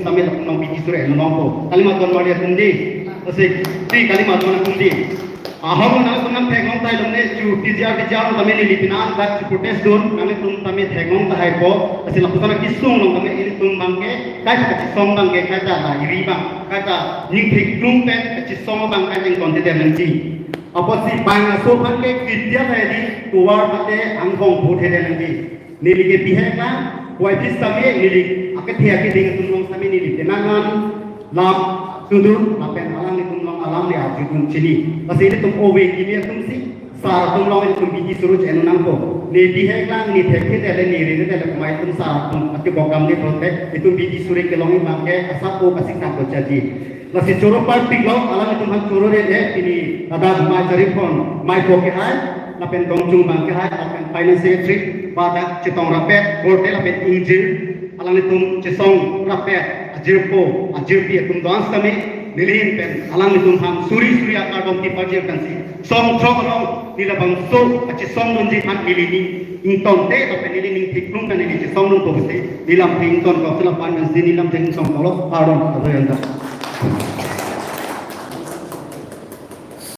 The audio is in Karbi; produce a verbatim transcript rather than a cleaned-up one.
tame lapu nong P G Suri nong po. Kalima ton mari atum dei. Lasi, ti kalima ton atum dei. Ahok nangtum nangtheklong tahai longle chu T G R T G R tame neli penang dak chu protest dun, nanglitum tame theklong tahai po. Lasi lapuson akesung along tame ilitum abangke, kaita kachisong abangke, kaita la iri abang, kaita ning theklong pen kachisong abang kaita ingtonte det nangji. Apotsi bang aso aphan ke kedia hedi, tovar mate angbong puthe det nangji. Neli ke bihek lang, wai pis tame neli akethe akeding atum along tame neli tenang an lam sudun, lapen alanglitum along alam le arjudun chini. Lasi ilitum ove kimi atum si, sar atum along ilitum bidi suruj enu nangpo. Ne bihek lang, ne thekthe le, ne rere le, kumai atum sar atum, ati bokam ne prote, itum bidi suri kelong abangke, asap po kasik tangko chaji. Lasi choro parpik lo, alanglitum aphan choro re le, pini ladak mai chari phon, mai po kehai, lapen dongchung abang kehai, lapen finance secretary, badak chetong rapet, korte lapen ingjir, alanglitum chesong rapet, ajirpo, ajirpi atum do-an sitame, nelihin pen, alanglitum aphan suri suri akardom kipajir kansi, song throk along, neli labangso, kachisong dunji aphan neli ning ingtonte, lapen neli ning theklong kan neli chesong dun po pusi, neli lamthe ington kok sila pan kansi, neli lamthe ington kok lo, pardon, adoyanta.